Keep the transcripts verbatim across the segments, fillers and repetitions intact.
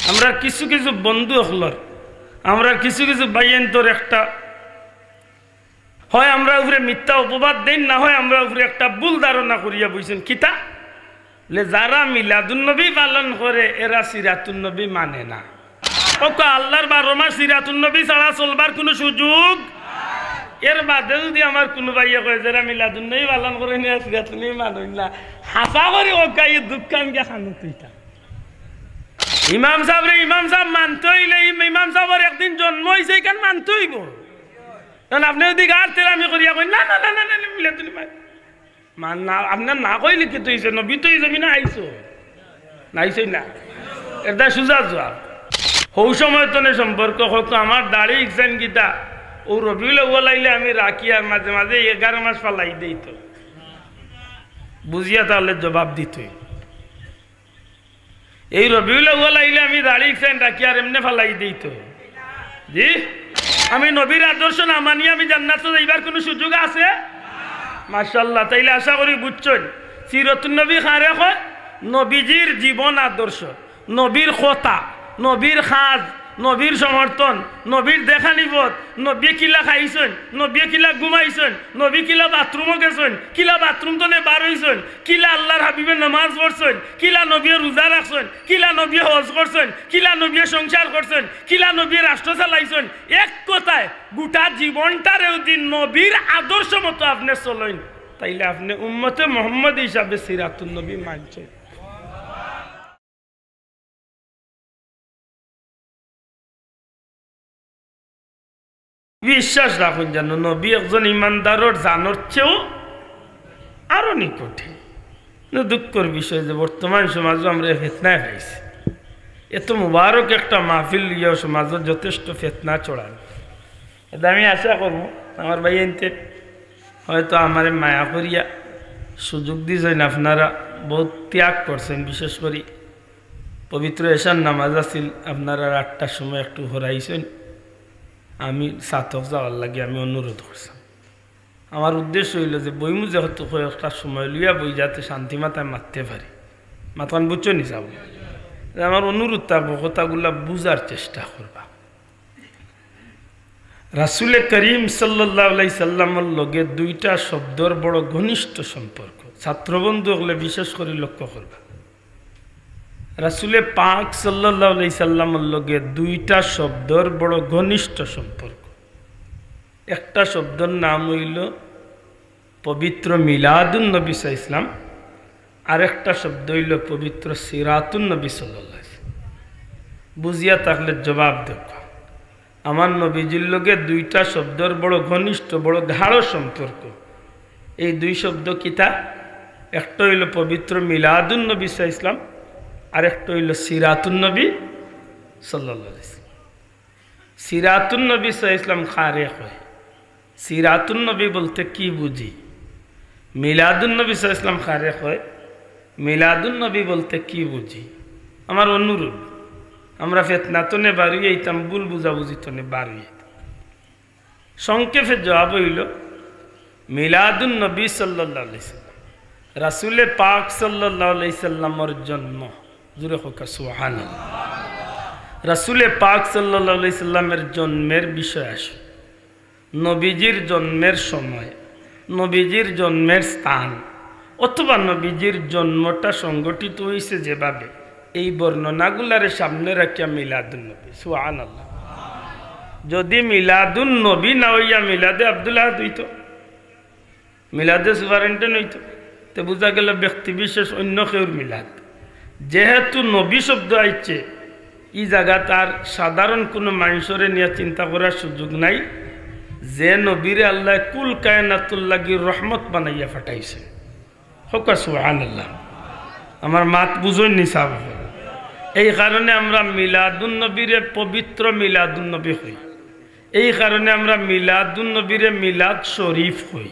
আমরা কিছু কিছু বন্ধু অকলর, আমরা কিছু কিছু ভাইয়াইন্তর একটা, হয় আমরা উপরে মিথ্যা অপবাদ দেইন, না হয় আমরা উপরে একটা ভুল ধারণা করিয়া বইছেন। কিতা? লে যারা মিলাদুন নবী পালন করে, এরা সিরাতুন নবী মানে না। ওকা আল্লাহর বারো মাস সিরাতুন নবী ছাড়া চলবার কোনো সুযোগ। এর বাদে যদি আমার কোনো ভাইয়ে কয়, "যারা মিলাদুন নবী পালন করে না, সিরাতুন নবী মানইন না", হাছা করি ওকা এই দুঃখান গিয়া খানো তুইটা। ইমাম সাহেবরে ইমাম সাহেব মানতে অইলে ইম-, ইমাম সাহেবর একদিন জন্ম অইছে, ইখান মানতে অইবো। কারণ আপনে যদি গার তেরামি করিয়া কইন, "না, না, না, না, না, না, মিলাদুন নবী মান-, মান না, আপনে না কইলে কিতা অইছে? নবী তো ই জমিনো আইছো, না আইছইন না?" এরদায় সুজা জুয়াব। হউ সময় তনে সম্পর্ক হোক, আমার দাড়ি ইকসাইন কিতা, অউ রবিউল আউয়াল আইলে আমি রাখি আর মাঝে মাঝে এগারো মাস ফালাই দেই তো। বুঝিয়া তাইলে জুয়াব দিতই। এই রবিউল আউয়াল আইলে আমি দাড়ি ইকসাইন রাখি আর এমনে ফালাই দেই তো। জি, আমি নবীর আদর্শ না মানি আমি জান্নাতো যাইবার কোনো সুযোগ আছে? মাশাআল্লাহ, তাইলে আশা করি বুঝছইন। সিরাতুন নবী কারে কয়? নবীজির জীবন আদর্শ, নবীর কথা, নবীর কাজ, নবীর সমর্থন, নবীর দেখানি পথ, নবীয়ে কিলা খাইছইন, নবীয়ে কিলা ঘুমাইছইন, নবী কিলা বাথরুমো গেছইন, কিলা বাথরুম তনে বার অইছইন, কিলা আল্লাহর হাবিবে নমাজ পড়ছইন, কিলা নবীয়ে রোজা রাখছইন, কিলা নবীয়ে হজ করছইন, কিলা নবীয়ে সংসার করছইন, কিলা নবীয়ে রাষ্ট্র চালাইছইন। এক কথায়, গোটা জীবনটারে যদি নবীর আদর্শ মতো আপনে চলইন, তাইলে আপনে উম্মতে মোহাম্মদ হিসাবে সিরাতুন নবী মানছইন। বিশ্বাস রাখইন যেন নবী একজন ইমানদারর জানর চেয়েও আরো নিকটে। কিন্তু দুঃখর বিষয় যে বর্তমান সমাজো আমরা ফেতনায় পাইছি। এত মুবারক একটা মাহফিল লইয়াও সমাজো যথেষ্ট ফেতনা ছড়ান। এতে আমি আশা করমু আমার ভাইয়াইন্তে হয়তো আমারে মায়া করিয়া সুযোগ দিছইন, আপনারা বহুত ত্যাগ করছইন, বিশেষ করি পবিত্র এশার নামাজ আছিল, আপনারা আটটার সময় একটু হরাইছইন, আমি ছাতক যাওয়ার লাগি আমি অনুরোধ করছলাম। আমার উদ্দেশ্য অইলো যে বইমু যেহেতু কয়েকটা সময় লইয়া বই যাতে শান্তি মাতায় মাততে পারি। মাতখান বুঝছইন নি সাব? আমার অনুরোধ থাকবো কথাগুলা বুঝার চেষ্টা করবা। রাসুলে করিম সাল্লাল্লাহু আলাইহি সাল্লামর লগে দুইটা শব্দর বড় ঘনিষ্ঠ সম্পর্ক। ছাত্রবন্ধু অকলে বিশেষ করি লক্ষ্য করবা। রাসুলে পাক সাল্লাল্লাহু আলাইহি সাল্লামর লগে দুইটা শব্দর বড় ঘনিষ্ঠ সম্পর্ক। একটা শব্দর নাম অইলো পবিত্র মিলাদুন নবী সাল্লাল্লাহু আলাইহি সাল্লাম, আরেকটা শব্দ অইলো পবিত্র সিরাতুন নবী সাল্লাল্লাহু আলাইহি সাল্লাম। বুঝিয়া থাকলে জুয়াব দেউক্কা। আমার নবীজির লগে দুইটা শব্দর বড় ঘনিষ্ঠ, বড় গাঢ় সম্পর্ক। এই দুই শব্দ কিতা? একটা অইলো পবিত্র মিলাদুন নবী সাল্লাল্লাহু আলাইহি সাল্লাম, আরেকটা অইলো সিরাতুন নবী সাল্লাল্লাহু আলাইহি সাল্লাম। সিরাতুন নবী সাল্লাল্লাহু আলাইহি সাল্লাম কারে কয়? সিরাতুন নবী বলতে কি বুঝি? মিলাদুন নবী সাল্লাল্লাহু আলাইহি সাল্লাম কারে কয়? মিলাদুন নবী বলতে কি বুঝি? আমার অনুরোধ, আমরা ফেতনা তনে বারইয়া আইতাম, ভুল বুঝাবুঝি তনে বারইয়া আইতাম। সংক্ষেপে জুয়াব অইলো, মিলাদুন নবী সাল্লাল্লাহু আলাইহি সাল্লাম, রাসুলে পাক সাল্লাল্লাহু আলাইহি সাল্লামর জন্ম। জুরে কউক্কা সুবহানাল্লাহ। রাসুলে পাক সাল্লাল্লাহু আলাইহি সাল্লামর জন্মর বিষয় আসে, নবীজির জন্মর সময়, নবীজির জন্মর স্থান, অথবা নবীজির জন্মটা সংঘটিত অইছে যেভাবে, এই বর্ণনাগুলারে সামনে রাখিয়া মিলাদুন নবী। সুবহানাল্লাহ। যদি মিলাদুন নবী না অইয়া মিলাদে আব্দুল আহাদ অইতো, মিলাদে সুপারিনটেন্ডেন্ট অইতো, তে বুঝা গেলো ব্যক্তি বিশেষ অইন্য কেউর মিলাদ। যেহেতু নবী শব্দ আইছে, ই জাগাত আর সাধারণ কুনু মানষরে নিয়া চিন্তা করার সুযোগ নাই। যে নবীরে আল্লায় কুল কায়নাতুর লাগি রহমত বানাইয়া পাঠাইছে। কউক্কা সুবহানাল্লাহ। আমার মাত বুঝইন নি সাব? এই কারণে আমরা মিলাদুন নবীরে পবিত্র মিলাদুন নবী কই। এই কারণে আমরা মিলাদুন নবীরে মিলাদ শরীফ কই।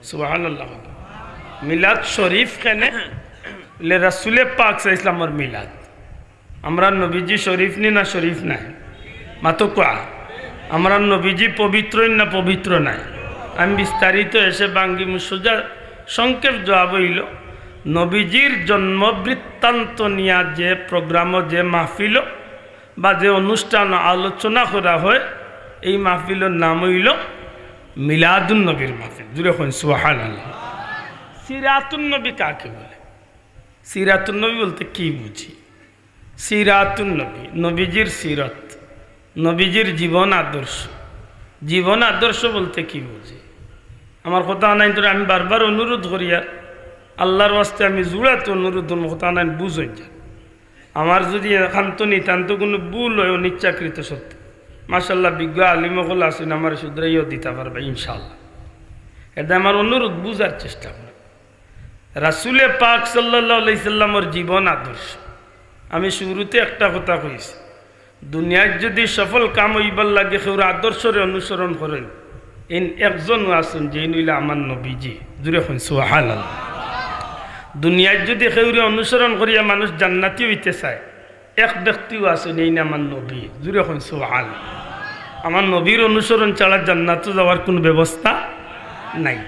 সুবহানাল্লাহ। মিলাদ শরীফ কেনে? লে রাসুলে পাক সাল্লাল্লাহু আলাইহি সাল্লামর মিলাদ। আমরার নবীজি শরীফ নি না শরীফ নায়? মাতউক্কা। আমরার নবীজি পবিত্র নি না পবিত্র নায়? আমি বিস্তারিত এশে ভাঙ্গিমু। সোজা সংক্ষেপ জুয়াব অইলো, নবীজির জন্ম বৃত্তান্ত নিয়া যে প্রোগ্রামো, যে মাহফিলো, বা যে অনুষ্ঠান আলোচনা করা হয়, এই মাহফিলর নাম অইলো মিলাদুন নবীর মাহফিল। জুরে কইন সুবহানাল্লাহ। সিরাতুন নবী কাকে বলে? সিরাতুন নবী বলতে কি বুঝি? সিরাতুন নবী, নবীজির সিরত, নবীজির জীবন আদর্শ। জীবন আদর্শ বলতে কি বুঝি? আমার কথা নাই তো, আমি বারবার অনুরোধ করিয়ার, আল্লার ওয়াস্তে আমি জুড়াতে অনুরোধ করমু, কথা নাই বুঝইন যান। আমার যদি একান্ত নিতান্ত কুনু ভুল অয়, অনিচ্ছাকৃত সত্ত্বে, মাশাআল্লাহ, বিজ্ঞ আলিম অকল আছইন, আমারে শুধরাইয়া দিতা পারবা ইনশাআল্লাহ। এরদায় আমার অনুরোধ, বুঝার চেষ্টা করইন। রাসুলে পাক সাল্লাল্লাহু আলাইহি সাল্লামর জীবন আদর্শ। আমি শুরুতে একটা কথা কইছি, দুনিয়াত যদি সফল কাম অইবার লাগে কেউর আদর্শরে অনুসরণ করইন, এইন একজনও আছইন, যেইন অইলা আমার নবীজি। জুরে কইন সুবহানাল্লাহ। দুনিয়াত যদি কেউরে অনুসরণ করিয়া মানুষ জান্নাতি অইতে চায়, এক ব্যক্তিও আছইন, এইন আমার নবী। জুরে কইন সুবহানাল্লাহ। আমার নবীর অনুসরণ ছাড়া জান্নাতো যাওয়ার কুনু ব্যবস্থা নাই।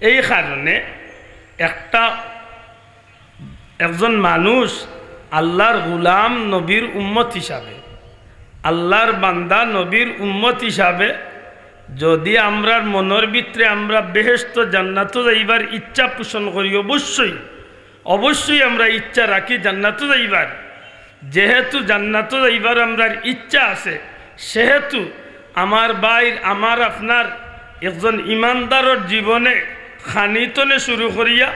এই কারণে একটা, একজন মানুষ আল্লার গুলাম নবীর উম্মত হিসাবে, আল্লার বান্দা নবীর উম্মত হিসাবে যদি আমরার মনর ভিতরে আমরা বেহেশত জান্নাতো যাইবার ইচ্ছা পোষণ করি, অবশ্যই, অবশ্যই আমরা ইচ্ছা রাখি জান্নাতো যাইবার। যেহেতু জান্নাতো যাইবার আমরার ইচ্ছা আছে, সেহেতু আমার ভাইর, আমার আপনার একজন ইমানদারর জীবনে খানি তনে শুরু করিয়া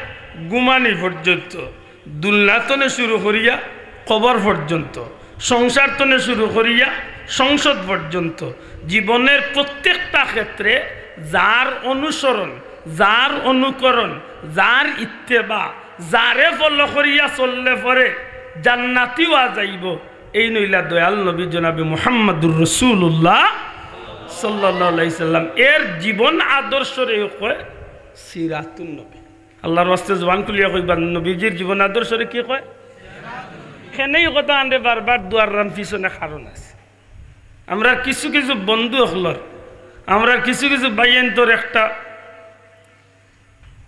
ঘুমানি পর্যন্ত, দুলনা তনে শুরু করিয়া কবর পর্যন্ত, সংসার তনে শুরু করিয়া সংসদ পর্যন্ত, জীবনের প্রত্যেকটা ক্ষেত্রে যার অনুসরণ, যার অনুকরণ, যার ইত্তেবা, যারে ফলো করিয়া চললে পরে জান্নাতি অওয়া যাইবো, এইন অইলা দয়াল নবী জনাবে মুহাম্মাদুর রাসুলুল্লাহ সাল্লাল্লাহু আলাইহি সাল্লাম। এর জীবন আদর্শরে কয় সিরাতুন নবী। আল্লার ওয়াস্তে জবান খুলিয়া কইবা, নবীজির জীবন আদর্শরে কি কয়? কেনে ই কথা আনরে বারবার দুয়াররাম পিছনে কারণ আছে। আমরার কিছু কিছু বন্ধু অকলর, আমরার কিছু কিছু ভাইয়াইন্তর একটা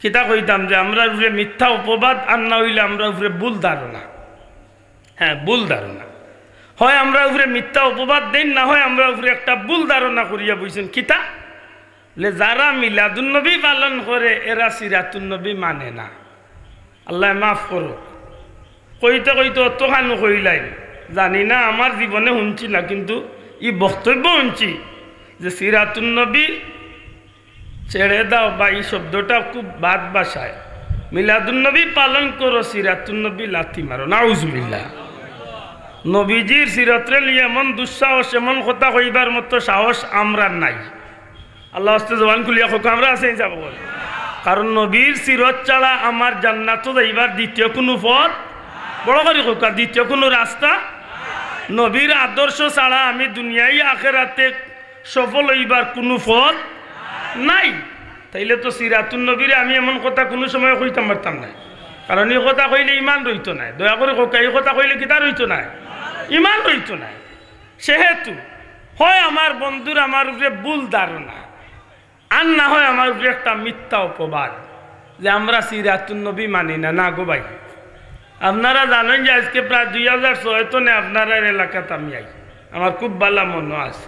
কিতা কইতাম যে আমরার উপরে মিথ্যা অপবাদ, আর না অইলে আমরার উপরে ভুল ধারণা। হ্যাঁ, ভুল ধারণা। হয় আমরার উপরে মিথ্যা অপবাদ দেইন, না হয় আমরার উপরে একটা ভুল ধারণা করিয়া বইছইন। কিতা? লে যারা মিলাদুন নবী পালন করে, এরা সিরাতুন নবী মানে না। আল্লায় মাফ করো। কইতে কইতে অতখানও কইলাইন, জানি না, আমার জীবনে হুনছি না, কিন্তু ই বক্তব্য হুনছি যে সিরাতুন নবী ছেড়ে দাও, বা ই শব্দটা খুব বাদ ভাষায়, মিলাদুন নবী পালন করো, সিরাতুন নবী লাথি মারো। নাউজুবিল্লাহ। নবীজির সিরতরে লইয়া এমন দুঃসাহস, এমন কথা কইবার মতো সাহস আমরার নাই। আল্লার ওয়াস্তে জবান খুলিয়া কউক্কা, আমরা আছি ইনশাআল্লাহ। কারণ নবীর সিরত ছাড়া আমার জান্নাতো যাইবার দ্বিতীয় কুনু পথ, বড় করি কউক্কা, দ্বিতীয় কুনু রাস্তা, নবীর আদর্শ ছাড়া আমি দুনিয়াই আখেরাতে সফল অইবার কুনু পথ নাই। তাইলে তো সিরাতুন নবীরে আমি এমন কথা কুনু সময় কইতাম পারতাম নায়, কারণ ই কথা কইলে ইমান রইতো নায়। দয়া করি কউক্কা, ই কথা কইলে কিতা রইতো নায়? ইমান রইতো নায়। সেহেতু হয় আমার বন্ধুর আমার উপরে ভুল ধারণা, আর না হয় আমার উপরে একটা মিথ্যা অপবাদ যে আমরা সিরাতুন নবী মানি না। না গো ভাই, আপনারা জানইন যে আইজকে প্রায় দুই হাজার ছয় তনে আপনারার এলাকাত আমি আই, আমার খুব ভালা মনো আছে।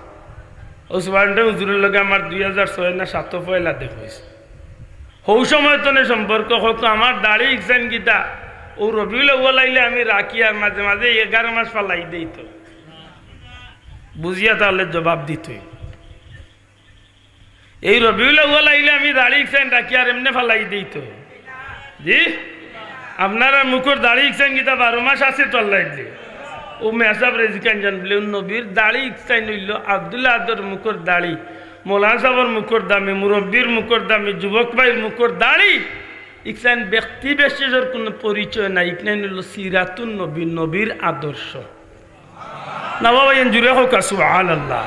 ওসমানটা হুজুরর লগে আমার দুই হাজার ছয় না সাতো পয়লা দেখা অইছে। হউ সময় তনে সম্পর্ক, কউক্কা আমার দাড়ি ইকছাইন কিতা, অউ রবিউল আউয়াল আইলে আমি রাখি আর মাঝে মাঝে এগারো মাস ফালাই দেইতো। বুঝিয়া তাইলে জবাব দিতই। এই রবিউল আউয়াল আইলে আমি দাড়ি ইকছাইন রাখি আর এমনে ফালাই দেইতো। জি? আপনারার মুখর দাড়ি ইকছাইন কিতা বারো মাস আছে তো আল্লায় দিলে। অউ মেসাবরে জিকাইন যান বুলে, অউ নবীর দাড়ি ইকছাইন অইলো আব্দুল আহাদর মুখর দাড়ি, মৌলানা সাবর মুখর দাড়ি, মুরব্বির মুখর দাড়ি, যুবক ভাইর মুখর দাড়ি। ইকছাইন ব্যক্তি বিশেষর কুনু পরিচয় নাই, ইকছাইন অইলো সিরাতুন নবী, নবীর আদর্শ। না বাবা, এন জুরে কউক্কা সুবহানাল্লাহ।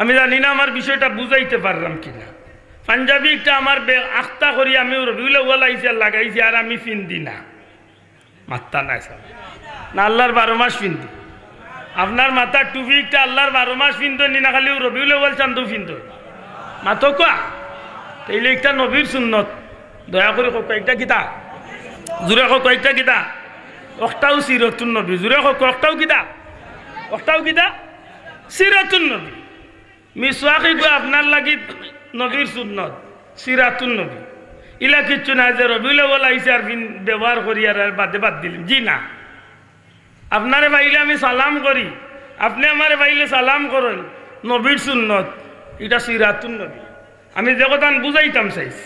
আমি জানি না আমার বিষয়টা বুঝাইতে পারলাম কিনা। পাঞ্জাবি একটা আমার বে-, আখতা করি আমি রবিউল আউয়াল আইছে আর লাগাইছি, আর আমি পিন্দি না। মাত্তা নাই সাব। না আল্লার বারো মাস পিন্দি। আপনার মাথার টুপি একটা আল্লার বারো মাস পিন্দইন নি না, খালি অউ রবিউল আউয়াল চান্দো পিন্দইন? মাতউক্কা। তাইলে একটা নবীর সুন্নত। দয়া করি কউক্কা, একটা কিতা? জুরে কউক্কা, একটা কিতা? অকটাউ সিরতুন নবী। জুরে কউক্কা, অকটাউ কিতা? অটাও কিতা? সিরাতুন নবী। মিসওয়াক ইগু আপনার লাগি নবীর সুন্নত, সিরাতুন নবী। ইলা কিচ্ছু নাই যে রবিউল আউয়াল আইছে আর ফিন ব্যবহার করি আর, আর বাদে বাদ দিলাম। জি না, আপনারে পাইলে আমি সালাম করি, আপনে আমারে পাইলে সালাম করইন, নবীর সুন্নত, ইটা সিরাতুন নবী। আমি যে কথান বুঝাইতাম চাইছি,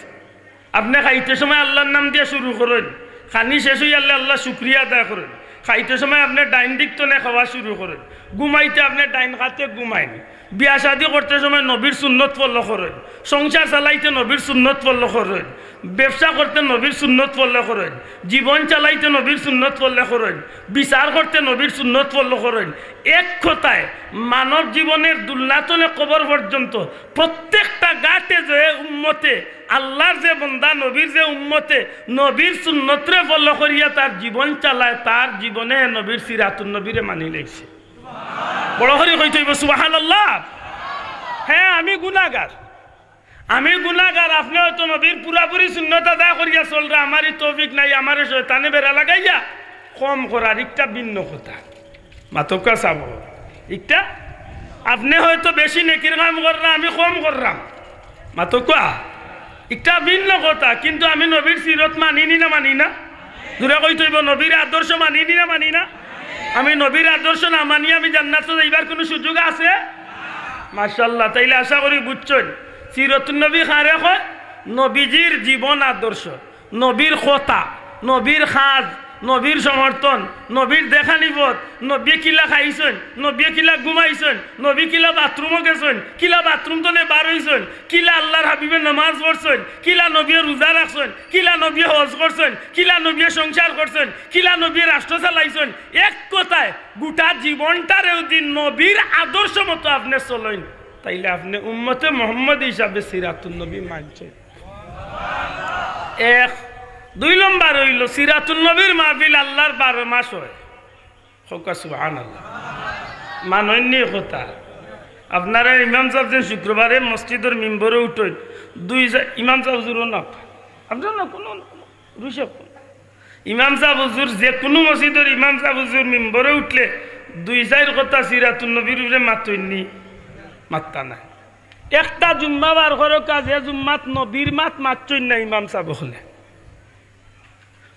আপনে খাইতে সময় আল্লার নাম দিয়া শুরু করইন, খানি শেষ অইয়ারলে আল্লার শুকরিয়া আদায় করইন। খাইতে সময় আপনে ডাইন দিক তনে খাওয়া শুরু করইন, ঘুমাইতে আপনে ডাইন কাতে ঘুমাইন, বিয়া শাদি করতে সময় নবীর সুন্নত ফলো করইন, সংসার চালাইতে নবীর সুন্নত ফলো করইন, ব্যবসা করতে নবীর সুন্নত ফলো করইন, জীবন চালাইতে নবীর সুন্নত ফলো করইন, বিচার করতে নবীর সুন্নত ফলো করইন। এক কথায়, মানব জীবনের দুলনা তনে কবর পর্যন্ত প্রত্যেকটা ঘাটে যে উম্মতে, আল্লার যে বন্দা, নবীর যে উম্মতে, নবীর সুন্নতরে ফলো করিয়া তার জীবন চালায়, তার জীবনে নবীর সিরাতুন নবীরে মানি লইছে। বড় করি কইতে অইবো সুবহানাল্লাহ। হ্যাঁ, আমি গুনাগার, আমি গুনাগার। আপনে হয়তো নবীর পুরাপুরি সুন্নত আদায় করিয়া চলরা, আমারই তৌফিক নাই, আমারে শয়তানে বেড়া লাগাইয়া কম করার, ইকটা ভিন্ন কথা। মাতউক্কা চাবো, ইকটা আপনে হয়তো বেশি নেকির কাম কররা, আমি কম কররাম। মাতউক্কা, ইকটা ভিন্ন কথা, কিন্তু আমি নবীর সিরত মানি নি না মানি না? জুরে কইতে অইবো, নবীর আদর্শ মানি নি না মানি না? আমি নবীর আদর্শ না মানি আমি জান্নাতো যাইবার কুনু সুযোগ আছে? মাশাআল্লাহ, তাইলে আশা করি বুঝছইন। সিরাতুন নবী কারে কয়? নবীজির জীবন আদর্শ, নবীর কথা, নবীর কাজ, নবীর সমর্থন, নবীর দেখানি পথ, নবীয়ে কিলা খাইছইন, নবীয়ে কিলা ঘুমাইছইন, নবী কিলা বাথরুমো গেছইন, কিলা বাথরুম তনে বার অইছইন, কিলা আল্লার হাবিবে নমাজ পড়ছইন, কিলা নবীয়ে রোজা রাখছইন, কিলা নবীয়ে হজ করছইন, কিলা নবীয়ে সংসার করছইন, কিলা নবীয়ে রাষ্ট্র চালাইছইন। এক কথায়, গুটা জীবনটারে যুদি নবীর আদর্শ মতো আপনে চলইন, তাইলে আপনে উম্মতে মোহাম্মদ হিসাবে সিরাতুন নবী মানছইন। এক। দুই নম্বর অইলো, সিরাতুন নবীর মাহফিল আল্লার বারো মাস অয়। কউক্কা সুবহানাল্লাহ। মানইন নি কথা? আপনারা ইমাম সাব যে শুক্রবারে মসজিদর মিম্বরো উঠইন, দুই জা-, ইমাম সাব হুজুরও না, আপনারা না কুনু রুশে কুনু ইমাম সাব হুজুর, যে কুনু মসজিদর ইমাম সাব হুজুর মিম্বরো উঠলে দুই চাইর কথা সিরাতুন নবীর উপরে মাতইন নি? মাত্তা নায়। একটা জুম্মা বার করউক্কা, যে জুম্মাত নবীর মাত মাতছইন না ইমাম সাব অকলে।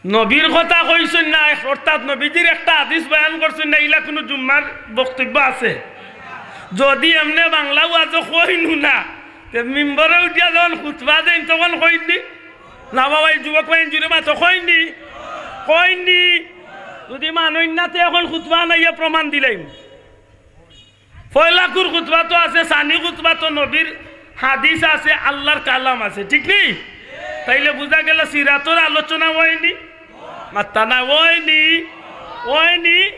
নবীর কথা কইছইন না, অর্থাৎ নবীজির একটা হাদিস বয়ান করছইন না, ইলা কুনু জুম্মার বক্তব্য আছে? যুদি এমনে বাংলা ওয়াজো কইনু না, তে মিম্বরো উঠিয়া যখন খুতবা দেইন তখন কইন নি? না বাবা, এই যুবক ভাই জুরে মাতো কইন নি? কইন নি? যুদি মানইন না তে অখন খুতবা নাইয়া প্রমাণ দিলাইমু। পয়লাকুর খুতবাতো আছে, সানি খুতবাতো নবীর হাদিস আছে, আল্লার কালাম আছে, ঠিক নি? তাইলে বুঝা গেলো সিরাতর আলোচনা অয়নি? মাত্তা না, অয়নি? অয়নি?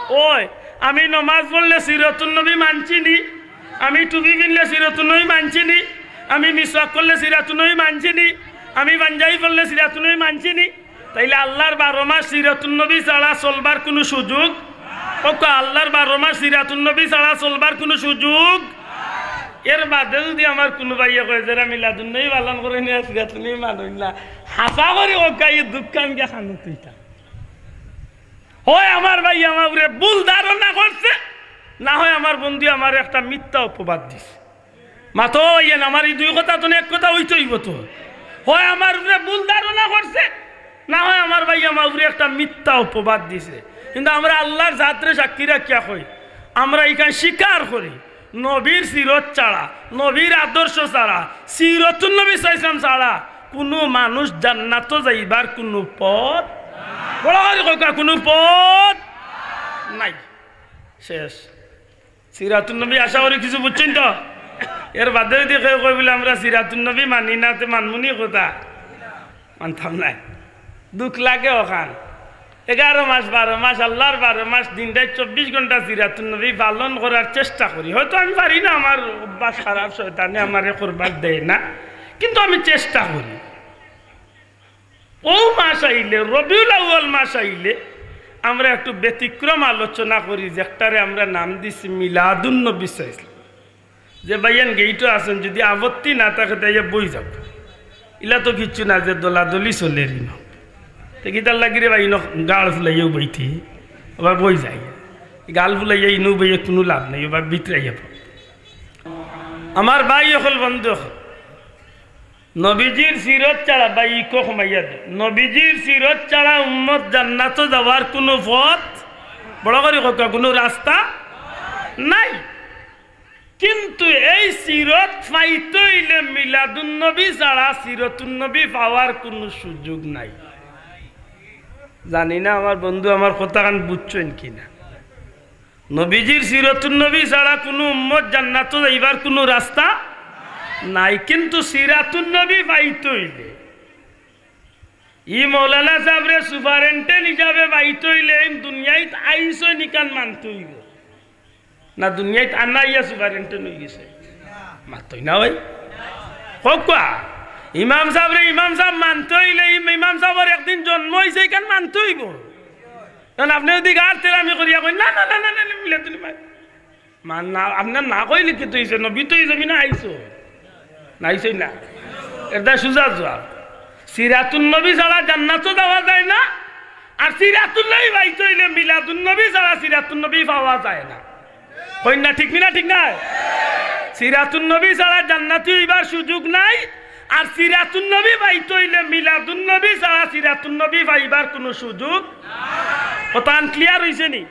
অয়। আমি নমাজ পড়লে সিরাতুন নবী মানছি নি? আমি টুপি পিনলে সিরাতুন নবী মানছি নি? আমি মিসওয়াক করলে সিরাতুন নবী মানছি নি? আমি পাঞ্জাবি পড়লে সিরাতুন নবী মানছি নি? তাইলে আল্লার বারো মাস সিরাতুন নবী ছাড়া চলবার কুনু সুযোগ? কউক্কা, আল্লার বারো মাস সিরাতুন নবী ছাড়া চলবার কুনু সুযোগ? এর বাদে যুদি আমার কুনু ভাইয়ে কয় যে এরা মিলাদুন নবী পালন করইন না, সিরাতুন নবী মানইন না, হাছা করি কউক্কা, ই দুঃখ আমি গিয়া কানো তুইতাম। হয় আমার ভাই আমার উপরে ভুল ধারণা করছে, না হয় আমার বন্ধু আমারে একটা মিথ্যা অপবাদ দিছে। মাতো, ইয়ে না, আমার ই দুই কথা তো না, এক কথা অইতে অইবো তো। হয় আমার উপরে ভুল ধারণা করছে, না হয় আমার ভাই আমার উপরে একটা মিথ্যা অপবাদ দিছে। কিন্তু আমরা আল্লার জাতরে সাক্ষী রাখিয়া কই, আমরা ইখান স্বীকার করি, নবীর সিরত ছাড়া, নবীর আদর্শ ছাড়া, সিরতুন নবী সাল্লাল্লাহু আলাইহি ওয়াসাল্লাম ছাড়া কুনু মানুষ জান্নাতো যাইবার কুনু পথ, বড় করি কউক্কা, কুনু পথ নাই। শেষ। সিরাতুন নবী আশা করি কিছু বুঝছইন তো? এর বাদে যুদি কেউ কয় বুলে, "আমরা সিরাতুন নবী মানি না", তে মানমু নি কথা? মানতাম নায়। দুঃখ লাগে অখান। এগারো মাস, বারো মাস, আল্লার বারো মাস, দিন রাইত চব্বিশ ঘন্টা সিরাতুন নবী পালন করার চেষ্টা করি। হয়তো আমি পারি না, আমার অভ্যাস খারাপ, শয়তানে আমারে করবার দেয় না, কিন্তু আমি চেষ্টা করি। অউ মাস আইলে, রবিউল আউয়াল মাস আইলে, আমরা একটু ব্যতিক্রম আলোচনা করি, যেটারে আমরা নাম দিছি মিলাদুন নবী সাল্লাল্লাহু আলাইহি ওয়াসাল্লাম। যে ভাইয়াইন গেইটো আছইন, যুদি আপত্তি না থাকে, তে আইয়া বই যাউক। ইলা তো কিচ্ছু না, যে দলাদলি চলের ইনো। তে কিতার লাগি রে ভাই, ইনো গাড় ফুলাইয়াউ বইতে, আবার বই যাই। গাল ফুলাইয়া ইনু বইয়া কুনু লাভ নাই, ওবা ভিতরাইয়া পড়ো। আমার ভাই অকল, বন্ধু অকল, নবীজির সিরত ছাড়া, ভাই, ইকো কমাইয়া দে, নবীজির সিরত ছাড়া উম্মত জান্নাতো যাওয়ার কুনু পথ, বড় করি কউক্কা, কুনু রাস্তা নাই। কিন্তু এই সিরত পাইতে অইলে মিলাদুন নবী ছাড়া সিরতুন নবী পাওয়ার কুনু সুযোগ নাই। জানি না আমার বন্ধু আমার কথাখান বুঝছইন কি না। নবীজির সিরতুন নবী ছাড়া কুনু উম্মত জান্নাতো যাইবার কুনু রাস্তা নাই, কিন্তু সিরাতুন নবী পাইতে অইলে, ই মৌলানা সাবরে সুপারিনটেন্ডেন্ট হিসাবে পাইতে অইলে এই দুনিয়াত আইছইন ইখান মানতে অইবো। না দুনিয়াত আনা ইয়া সুপারিনটেন্ডেন্ট অইগেছে? মাতইন না ভাই। কউক্কা, ইমাম সাবরে ইমাম সাব মানতে অইলে ইম-, ইমাম সাবর একদিন জন্ম অইছে, ইখান মানতে অইবো। কারণ আপনে যুদি গাড় তেরামি করিয়া কইন, "না, না, না, না, না, না, মিলাদুন নবী।" মান না, আপনার না কইলে কিতা অইছে? নবী তো ই জমিনো আইছইন। না আইছইন না? এরদায় সুজা জুয়াব। সিরাতুন নবী ছাড়া জান্নাতো যাওয়া যায় না, আর সিরাতুন নবী পাইতে অইলে মিলাদুন নবী ছাড়া সিরাতুন নবী পাওয়া যায় না। কইন না, ঠিক নি না? ঠিক না? সিরাতুন নবী ছাড়া জান্নাতি অইবার সুযোগ নাই, আর সিরাতুন নবী পাইতে অইলে মিলাদুন নবী ছাড়া সিরাতুন নবী পাইবার কুনু সুযোগ। কথাখান ক্লিয়ার অইছে নি?